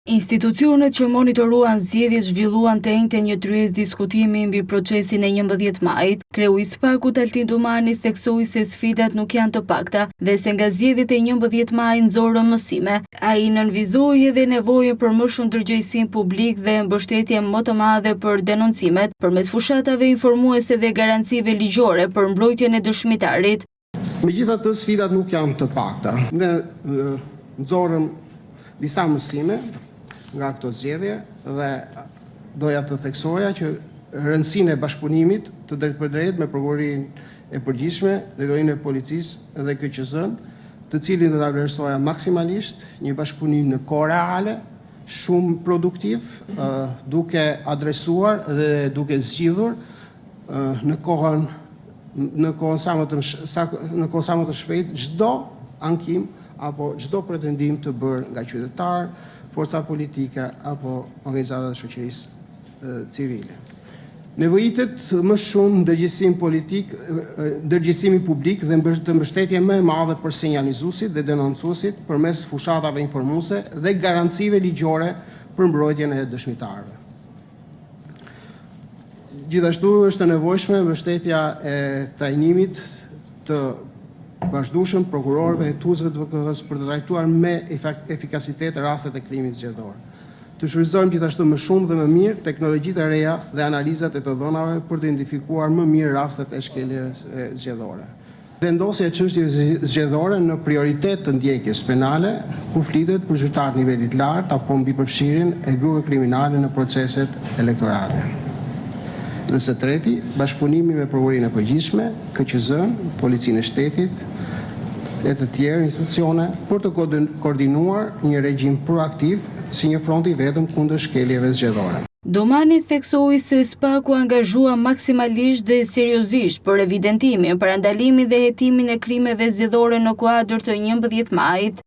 Institucionet që monitoruan zgjedhjet zhvilluan të enjten një tryezë diskutimi mbi procesin e 11 majit. Kreu i SPAK-ut Altin Dumani theksoi se sfidat nuk janë të pakta dhe se nga zgjedhjet e 11 majit nxorën mësime. Ai nënvizoi edhe nevojën për më shumë ndërgjegjësim publik dhe mbështetje më të madhe për denoncimet përmes fushatave informuese dhe garancive ligjore për mbrojtjen e dëshmitarit. Megjithatë, sfidat nuk janë të pakta. Ne nxorëm disa mësime nga këto zgjedhje dhe doja të theksoja që rëndësinë e bashkëpunimit të drejtpërdrejtë me Prokurorinë e Përgjithshme, Drejtorinë e Policisë dhe KQZ-në, të cilin do ta vlerësoja maksimalisht, një bashkëpunim në kohë reale, shumë produktiv, duke adresuar dhe duke zgjidhur në kohën në kohën sa më të sa në kohën sa më të shpejtë çdo ankim apo çdo pretendim të bërë nga qytetarë, forca politike apo organizata të shoqërisë civile. Nevojitet më shumë ndërgjegjësim politik, ndërgjegjësimi publik dhe të mbështetje më e madhe për sinjalizuesit dhe denoncuesit përmes fushatave informuese dhe garancive ligjore për mbrojtjen e dëshmitarëve. Gjithashtu është e nevojshme mbështetja e trajnimit të vazhdueshëm prokurorëve, hetuesve të BKH-së për të trajtuar me efikasitet rastet e krimit zgjedhor. Të shfrytëzojmë gjithashtu më shumë dhe më mirë teknologjitë e reja dhe analizat e të dhënave për të identifikuar më mirë rastet e shkeljeve zgjedhore. Vendosja e çështjeve zgjedhore në prioritet të ndjekjes penale, kur flitet për zyrtarë të nivelit të lartë apo mbi përfshirjen e grupeve kriminale në proceset elektorale. Dhe së treti, bashkëpunimi me Prokurorinë e Përgjithshme, KQZ-në, Policinë e Shtetit e të tjerë institucione për të koordinuar një reagim proaktiv si një front i vetëm kundër shkeljeve zgjedhore. Dumani theksoi se SPAK u angazhua maksimalisht dhe seriozisht për evidentimin, parandalimin dhe hetimin e krimeve zgjedhore në kuadër të 11 majit.